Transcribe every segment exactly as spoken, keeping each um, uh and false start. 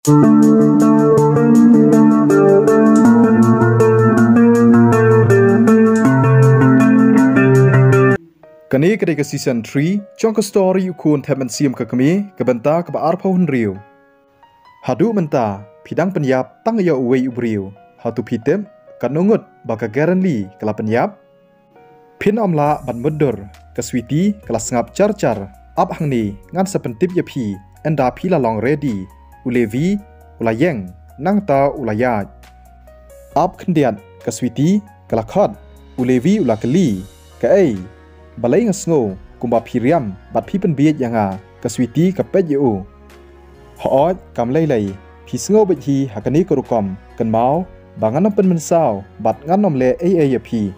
Kane ka dei ka season three jong ka story U Khun Thep Mynsiem ka Kmie, ka bynta kaba arphew hynriew. Haduh mynta phi dang pynïap tang ïa uwei u briew. Hato phi tip katno ngut ba ka Karen Lee ka la pynïap? Phin ym lah ban mutdur, ka Sweety ka la sngap jar jar. Ap hangne ngan sa pyntip ïa phi, ynda phi la long ready, u Levi u la ïeng, nangta u la ïaid. Ap khyndiat, ka Sweety ka la khot, u Levi u la kylli, "Kaei? Balei nga sngew kumba phi riam bad phi pynbiej ïa nga?" Ka Sweety ka peit ïa u. "Hooid, kam lei lei, phi sngew beit hi ha kane ka rukom, kynmaw ba ngan ym pynmynsaw bad ngan ym leh ei ei ïa phi.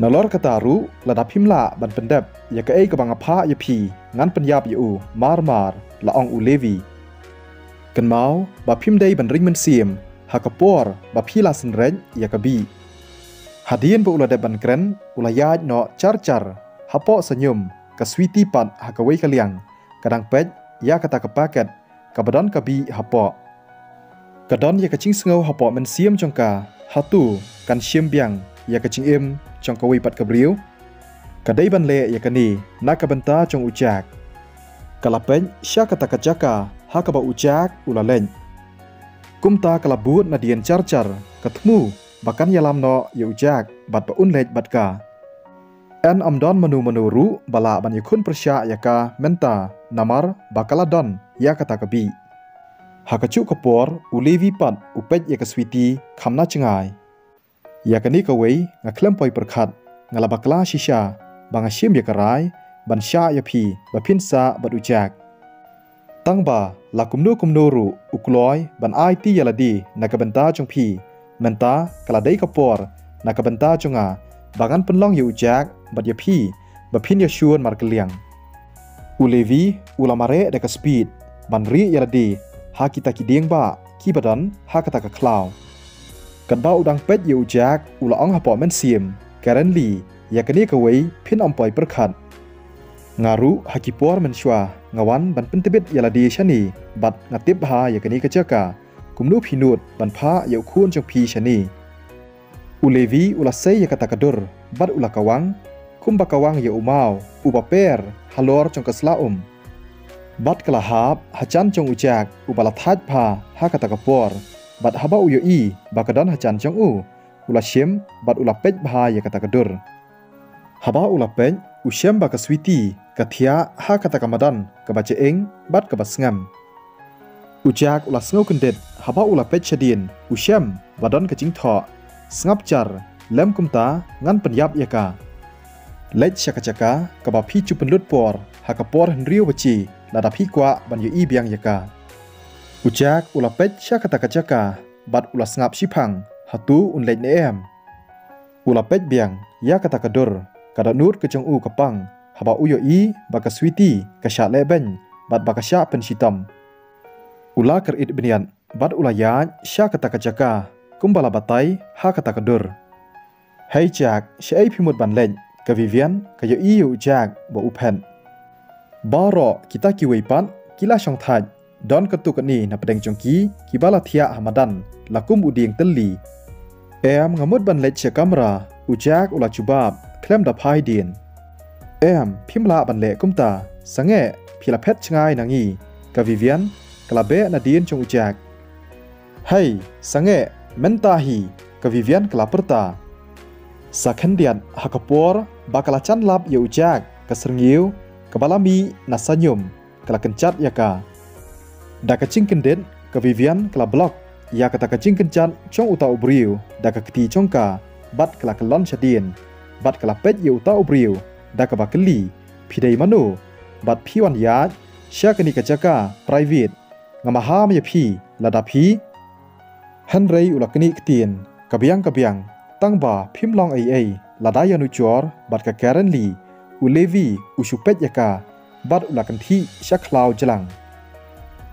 Nalor kata ruh, lada phim lah ban pyndep ïa kaei kaba nga phah ïa phi, ngan pynïap ïa u mar mar," la ong u Levi. "Kynmaw ba phim dei ban ring mynsiem ha ka por ba phi la synreit ïa ka bih." Hadien ba u la dep ban kren, u la ïaid noh jar jar. Hapoh sanium, ka Sweety pat ha kawei ka liang ka dang peit ïa kata ka paket kaba don ka bih hapoh. Ka don ïa ka jingsngew hapoh mynsiem jong ka, hato kan shim biang ïa ka jingim jong kawei pat ka briew? Ka dei ban leh ïa kane na ka bynta jong u Jack. Ka la peit sha kata ka jaka ha kaba u Jack u la leit. Kumta ka la bud nadien jar jar, ka thmu ba kan ïalam noh ïa u Jack bad ba un leit bad ka. Yn ym don mano mano ruh ba lah ban ïakhun pyrshah ïa ka mynta, namar ba ka la don ïa kata ka bih. Ha kajuh ka por u Levi pat u peit ïa ka Sweety kham na jngai. "Ïa kane kawei nga khlem poi pyrkhat, nga la bakla shisha ba nga shim ïa ka rai ban shah ïa phi ba phin sah bad u Jack. Tang ba la kumno kumno ruh u kloi ban aiti ïa lade na ka bynta jong phi, mynta ka la dei ka por na ka bynta jong nga ba ngan pynlong ïa u Jack bad ïa phi ba phin ïashun markylliang." U Levi u la mareh da ka speed ban rieh ïa lade ha kita ki dieng bah kiba don ha kata ka khlaw. Katba u dang peit ïa u Jack u la ong hapoh mynsiem, "Karen Lee, ïa kane kawei phin ym poi pyrkhat. Nga ruh ha ki por mynshuwa nga wan ban pyntbit ïa lade shane bad nga tip bha ïa kane ka jaka, kumno phi nud ban phah ïa u khun jong phi shane." U Levi u la sei ïa kata ka dur bad u la kawang kumba kawang ïa u maw uba per halor jong ka sla um. Bad ka la hap hajan jong u Jack uba la thait bha ha kata ka por, bad haba u ïohi ba ka don hajan jong u, u la shim bad u la peit bha ïa kata ka dur. Haba u la peit, u shem ba ka Sweety ka thiah ha kata ka madan kaba jying bad kaba sngem. U Jack u la sngew kyndit haba u la peit shadien, u shem ba don ka jingthoh, "Sngap jar, lem kumta ngan pynïap ïa ka. Leit sha ka jaka kaba phi ju pynlut por ha ka por hynriew baje lada phi kwah ban ïohi biang ïa ka." U Jack u la peit sha kata ka jaka bad u la sngap shiphang, hato un leit ne em. U la peit biang ïa kata ka dur, ka dohnud ka jong u ka pang haba u ïohi ba ka Sweety ka shah lehbeiñ bad ba ka shah pynshitom. U la kyrit bniat bad u la ïaid sha kata ka jaka kumba la batai ha kata ka dur. "Hei Jack, shaei phi mut ban leit?" Ka Vivian ka ïohi ïa u Jack ba u phet. "Baroh kita kiwei pat ki la shong thait, don katto katne na pdeng jong ki kiba la thiah ha madan la kum u dieng tylli." "Em, nga mut ban leit sha kamra," u Jack u la jubab khlem da phai dien. "Em, phim lah ban leh kumta, sangeh phi la phet jngai na ngi," ka Vivian ka la beh nadien jong u Jack. "Hei, sangeh mynta hi," ka Vivian ka la pyrta. Sa khyndiat ha ka por ba ka la jan lap ïa u Jack, ka syrngiew kaba la mih na sanium ka la kynjat ïa ka. Da ka jingkyndit, ka Vivian ka la block ïa kata ka jingkynjat jong uta u briew da ka kti jong ka bad ka la kyllon shadien bad ka la peit ïa uta u briew da kaba kylli, "Phi dei mano bad phi wan ïaid sha kane ka jaka private? Nga maham ïa phi lada phi." Hynrei u la knieh ktien, "Ka biang ka biang, tang ba phim long ei ei, lada ïa nujor bad ka Karen Lee, u Levi u shu peit ïa ka bad u la kynthih sha khlaw jlang."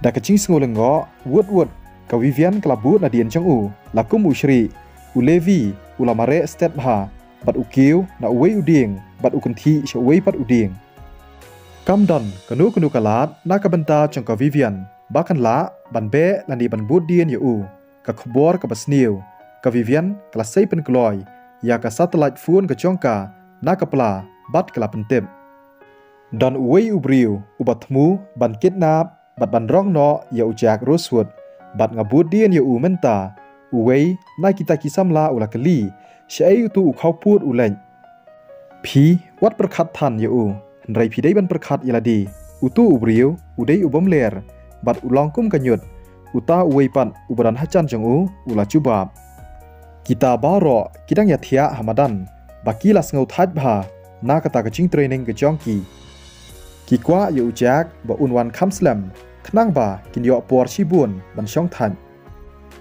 Da ka jingsngew lyngngoh, wut wut ka Vivian ka la bud nadien jong u la kum u shrieh. U Levi u la mareh stet bha bad u kiew na uwei u dieng bad u kynthih sha uwei pat u dieng. Kam don kano kano ka lad na ka bynta jong ka Vivian ba kan lah ban beh lane ban bud dien ïa u. Ka khubor kaba sniew, ka Vivian ka la sei pynkloi ïa ka satellite phone ka jong ka na ka pla bad ka la pyntip. Don uwei u briew uba thmu ban kidnap bad ban rong noh ïa u Jack Rosewood, bad nga bud dien ïa u mynta. Uwei na kita ki samla u la kylli, shaei utu u khawpud u leit. Phi wat pyrkhat than ïa u, hynrei phi dei ban pyrkhat ïa lade. Utu u briew u dei u bym ler bad u long kum ka ñiut. Uta uwei pat uba don hajan jong u u la jubab. Kita baroh ki dang ïathiah ha madan ba ki la sngew thait bha na kata ka jingtraining ka jong ki. Ki kwah ïa u Jack ba un wan kham slem khnang ba kin ïoh por shibun ban shong thait.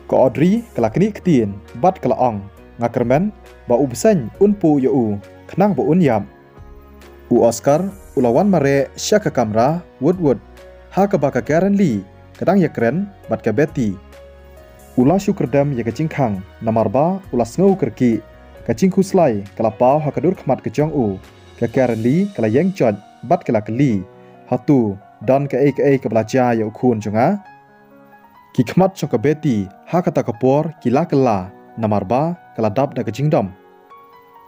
Ka Audrey ka la knieh ktien bad ka la ong, nga kyrmen ba u bseiñ un puh ïa u khnang ba un ïap. U Oscar u la wan mareh sha ka kamra wut wut, ha kaba ka Karen Lee ka dang ïakren bad ka Betty. U la shu kyrdem ïa ka jingkhang namar ba u la sngew kyrkieh. Ka jingkhuslai ka la paw ha ka dur khmat ka jong u. Ka Karen Lee ka la ïeng joit bad ka la kylli, hato don kaei kaei kaba la jia ïa u khun jong nga? Ki khmat jong ka Betty ha kata ka por ki la kylla namar ba ka la dap da ka jingdom.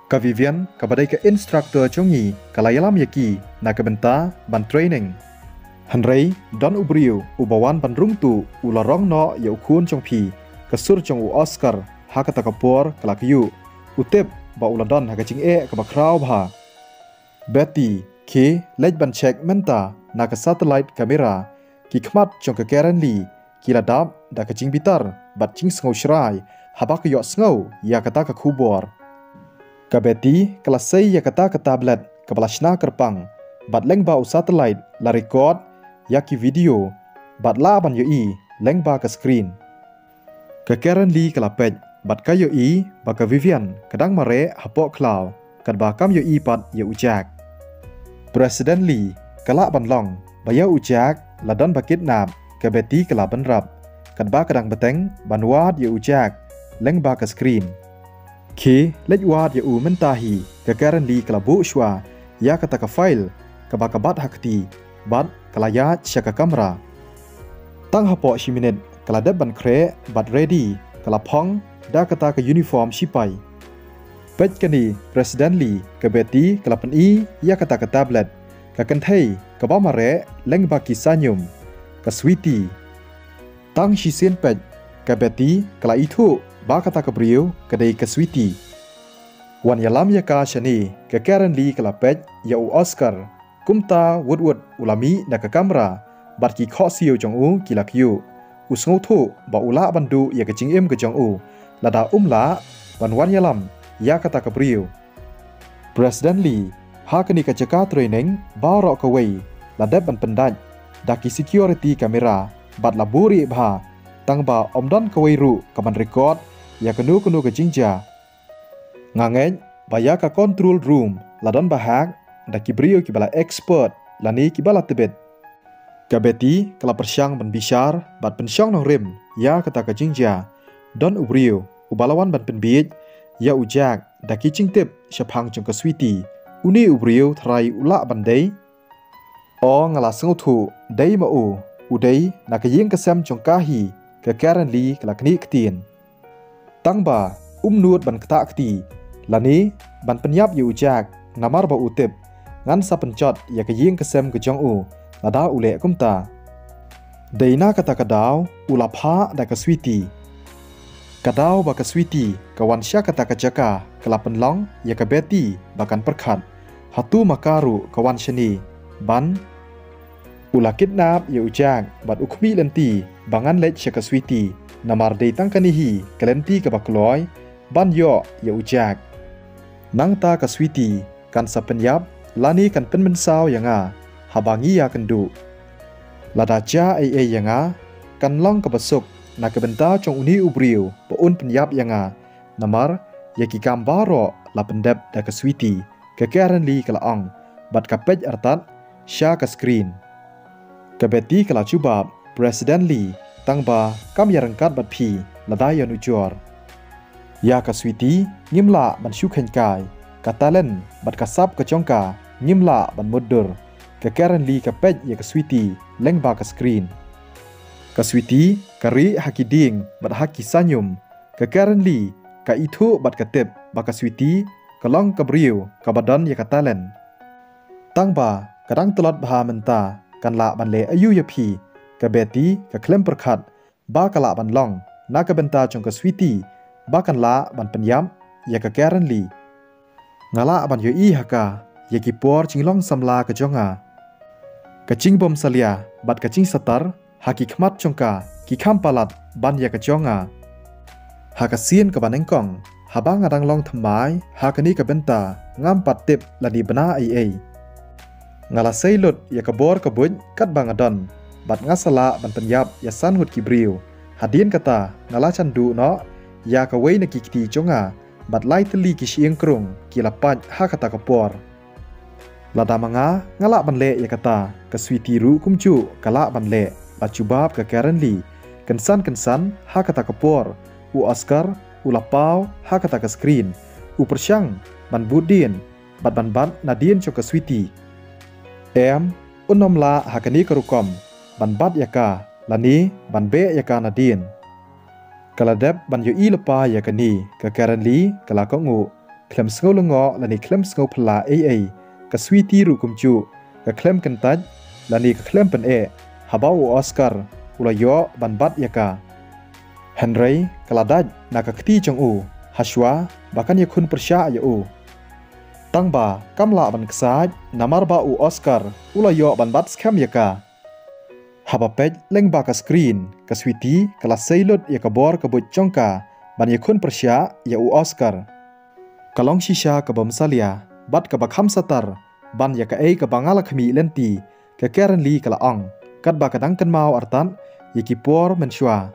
Ka Vivian kaba dei ka instructor jong ngi ka la ïalam ïa ki na ka bynta ban training. Hynrei don u briew uba wan ban rung tuh, u la rong noh ïa u khun jong phi. Ka sur jong u Oscar ha kata ka por ka la kyiuh. U tip ba u la don ha ka jingeh kaba khraw bha. Betty, khie leit ban check mynta na ka satellite camera. Ki khmat jong ka Karen Lee ki la dap da ka jingbitar bad jingsngew shrai haba ka ïohsngew ïa kata ka khubor. Ka Betty ka la sei ïa kata ka tablet kaba la shna kyrpang bad lyngba u satellite la record ïa ki video bad lah ban ïohi lyngba ka screen. Ka Karen Lee ka la peit bad ka ïohi ba ka Vivian ka dang mareh hapoh khlaw, katba kam ïohi pat ïa u Jack. President Lee ka lah ban long ba ïa u Jack la don ba kidnap, ka Betty ka la bynrap, katba ka dang bteng ban wad ïa u Jack lyngba ka screen. Khie leit wad ïa u mynta hi, ka Karen Lee ka la buh shuwa ïa kata ka file kaba ka bat ha kti bad ka la ïaid sha ka kamra. Tang hapoh shi minit ka la dep ban khreh bad ready, ka la phong da kata ka uniform shipai. Peit kane, President Lee, ka Betty ka la pyni ïa kata ka tablet, ka kynthei kaba mareh lyngba ki saiñium, ka Sweety. Tang shisien peit, ka Betty ka la ithuh ba kata ka briew ka dei ka Sweety. Wan ïalam ïa ka shane, ka Karen Lee ka la peit ïa u Oscar. Kumta wut wut u la mih na ka kamra bad ki khohsiew jong u ki la kyiuh. U sngewthuh ba u lah ban duh ïa ka jingim ka jong u lada um lah ban wan ïalam ïa kata ka briew. President Lee, ha kane ka jaka training baroh kawei la dep ban pyndait da ki security camera bad la buhrieh bha, tang ba ym don kawei ruh ka ban record ïa kano kano ka jingjia. Nga ngeit ba ïa ka control room la don ba hack da ki briew kiba la expert lane kiba la tbit. Ka Betty ka la pyrshang ban bishar bad pynshong nongrim ïa kata ka jingjia. Don u briew uba la wan ban pynbiej ïa u Jack da ki jingtip shaphang jong ka Sweety. Une u briew tharai u lah ban dei? O, nga la sngewthuh, dei ma u, u dei na ka ïing ka sem jong ka hi, ka Karen Lee ka la knieh ktien. Tang ba um nud ban ktah kti lane ban pynïap ïa u Jack namar ba u tip ngan sa pynjot ïa ka ïing ka sem ka jong u lada u leh kumta. Dei na kata ka daw u la phah da ka Sweety. Ka daw ba ka Sweety ka wan sha kata ka jaka ka la pynlong ïa ka Betty ba kan pyrkhat, hato ma ka ruh ka wan shane ban. U la kidnap ïa u Jack bad u khmih lynti ba ngan leit sha ka Sweety, namar dei tang kane hi ka lynti kaba kloi ban ïoh ïa u Jack. Nangta ka Sweety kan sa pynïap lane kan pynmynsaw ïa nga haba ngi ïakynduh. Lada jia ei ei ïa nga, kan long kaba suk na ka bynta jong une u briew ba un pynïap ïa nga. Namar ïa ki kam baroh la pyndep da ka Sweety, ka Karen Lee ka la ong bad ka peit artat sha ka screen. Ka Betty ka la jubab, President Lee, tang ba kam ïaryngkat bad phi lada ïanujor. Ïa ka Sweety ngim lah ban shu kheiñ kai, ka talent bad ka sap ka jong ka ngim lah ban mutdur. Ka Karen Lee ka peit ïa ka Sweety lyngba ka screen. Ka Sweety ka rieh ha ki dieng bad ha ki saiñium. Ka Karen Lee ka ithuh bad ka tip ba ka Sweety ka long ka briew kaba don ïa ka talent. Tang ba ka dang tlot bha mynta, kan lah ban leh aïu ïa phi? Ka Betty ka khlem pyrkhat ba ka lah ban long na ka bynta jong ka Sweety ba kan lah ban pynïap ïa ka Karen Lee. Nga lah ban ïohi ha ka ïa ki por jinglong samla ka jong nga. Ka jingbym salia bad ka jingsatar ha ki khmat jong ka ki kham palat ban ïa ka jong nga. Ha ka sien kaba nyngkong, haba nga dang long thymmai ha kane ka bynta, ngam pat tip lane bna ei ei. Nga la sei lut ïa ka bor ka buit katba nga don, bad nga sa lah ban pynïap ïa san ngut ki briew. Hadien kata nga la jan duh noh ïa kawei na ki kti jong nga, bad lai tylli ki shyieng krung ki la pait ha kata ka por. Lada ma nga nga lah ban leh ïa kata, ka Sweety ruh kumjuh ka lah ban leh, la jubab ka Karen Lee. Kynsan kynsan ha kata ka por, u Oscar u la paw ha kata ka screen. U pyrshang ban bud dien bad ban bat nadien jong ka Sweety. Em, un ym lah ha kane ka rukom ban bat ïa ka lane ban beh ïa ka nadien. Ka la dep ban ïohi lypa ïa kane, ka Karen Lee ka la kohnguh. Khlem sngew lyngngoh lane khlem sngew phylla ei ei, ka Sweety ruh kumjuh ka khlem kyntait lane ka khlem pyneh haba u Oscar u la ïoh ban bat ïa ka. Hynrei ka la dait na ka kti jong u hashwa ba kan ïakhun pyrshah ïa u. Tang ba kam lah ban ksaid namar ba u Oscar u la ïoh ban bat skhem ïa ka. Haba peit lyngba ka screen, ka Sweety ka la sei lut ïa ka bor ka buit jong ka ban ïakhun pyrshah ïa u Oscar. Ka long shisha kabym salia bad kaba kham satar ban ïa kaei kaba nga la khmih lynti, ka Karen Lee ka la ong, katba ka dang kynmaw artat ïa ki por mynshuwa.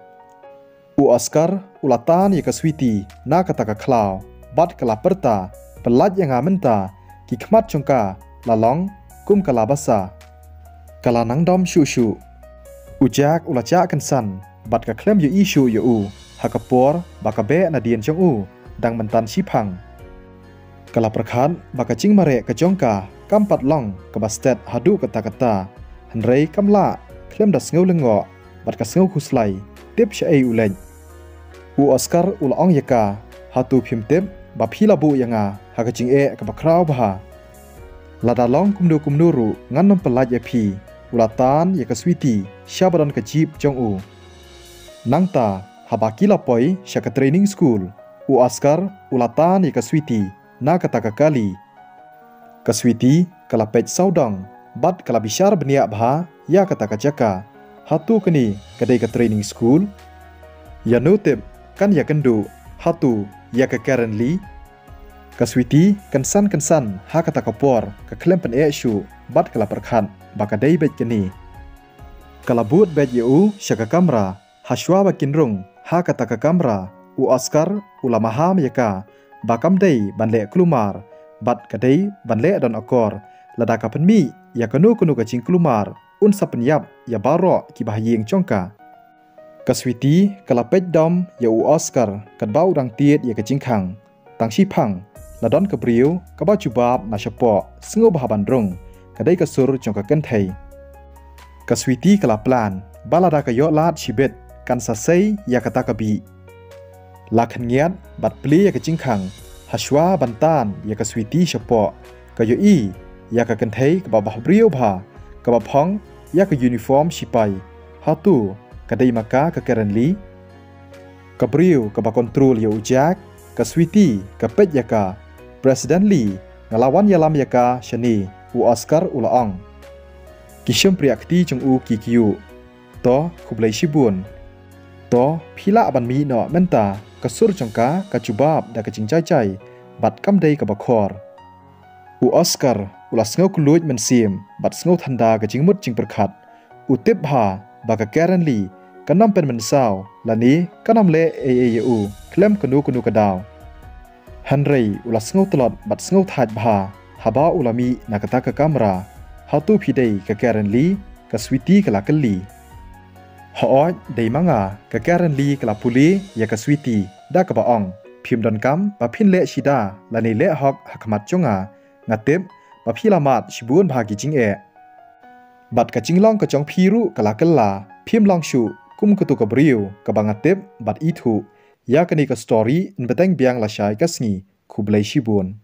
U Oscar u la tan ïa ka Sweety na kata ka khlaw bad ka la pyrta, pyllait ïa nga mynta, ki khmat jong ka la long kum ka la basa. Ka la nang dom shuh shuh. U Jack u la jah kynsan bad ka khlem ïohi shuh ïa u ha ka por ba ka beh nadien jong u dang myntan shiphang. Ka la pyrkhat ba ka jingmareh ka jong ka kam pat long kaba stet haduh katta katta, hynrei kam lah khlem da sngew lyngngoh bad ka sngew khuslai, tip shaei u leit. U Oscar u la ong ïa ka, hato phim tip ba phi la buh ïa nga ha ka jingeh kaba khraw bha? Lada long kumno kumno ruh ngan ym pyllait ïa phi. U la tan ïa ka Sweety sha ba don ka jeep jong u. Nangta haba ki la poi sha ka training school, u Oscar u la tan ïa ka Sweety na kata ka kali. Ka Sweety ka la peit sawdong bad ka la bishar bniah bha ïa kata ka jaka. Hato kane ka dei ka training school? Ïa no tip kan ïakynduh, hato ïa ka Karen Lee? Ka Sweety kynsan kynsan ha kata ka por ka khlem pyneh shuh bad ka la pyrkhat ba ka dei beit kane. Ka la bud beit ïa u sha ka kamra. Hashwa ba kin rung ha kata ka kamra, u Oscar u la maham ïa ka ba kam dei ban leh kulmar bad ka dei ban leh don akor. Lada ka pynmih ïa kano kano ka jingkulmar, un sa pynïap ïa baroh kiba ha ïing jong ka. Ka Sweety ka la peit dom ïa u Oscar katba u dang tied ïa ka jingkhang. Tang shiphang la don ka briew kaba jubab na shapoh, sngewbha ban rung, ka dei ka sur jong ka kynthei. Ka Sweety ka la plan ba lada ka ïoh lad shibit kan sa sei ïa kata ka bih. La khynñiat bad plie ïa ka jingkhang. Hashwa ban tan ïa ka Sweety shapoh, ka ïohi ïa ka kynthei kaba bah briew bha, kaba phong ïa ka uniform shipai. Hato ka dei ma ka ka Karen Lee? Ka briew kaba kontrol ïa u Jack, ka Sweety ka peit ïa ka. President Lee, nga la wan ïalam ïa ka shane, u Oscar u la ong. Ki shympriah kti jong u ki kyiuh. To, khublei shibun. To, phi lah ban mih noh mynta, ka sur jong ka ka jubab da ka jingjai jai bad kam dei kaba khor. U Oscar u la sngew kylluid mynsiem bad sngew thanda ka jingmut jingpyrkhat. U tip bha ba ka Karen Lee kan ym pynmynsaw lane kan ym leh ei ei ïa u khlem kano kano ka daw. Hynrei u la sngew tlot bad sngew thait bha haba u la mih na kata ka kamra. Hato phi dei ka Karen Lee? Ka Sweety ka la kylli. Hooid, dei ma nga, ka Karen Lee ka la pule ïa ka Sweety da kaba ong. Phim donkam ba phin leh shida lane leh hok ha khmat jong nga. Nga tip ba phi la mad shibun bha ki jingeh. Bad ka jinglong ka jong phi ruh ka la kylla, phim long shuh kum katu ka briew kaba nga tip bad ithuh ïa kane ka story, yn bteng biang lashai ka sngi. Khublei shibun.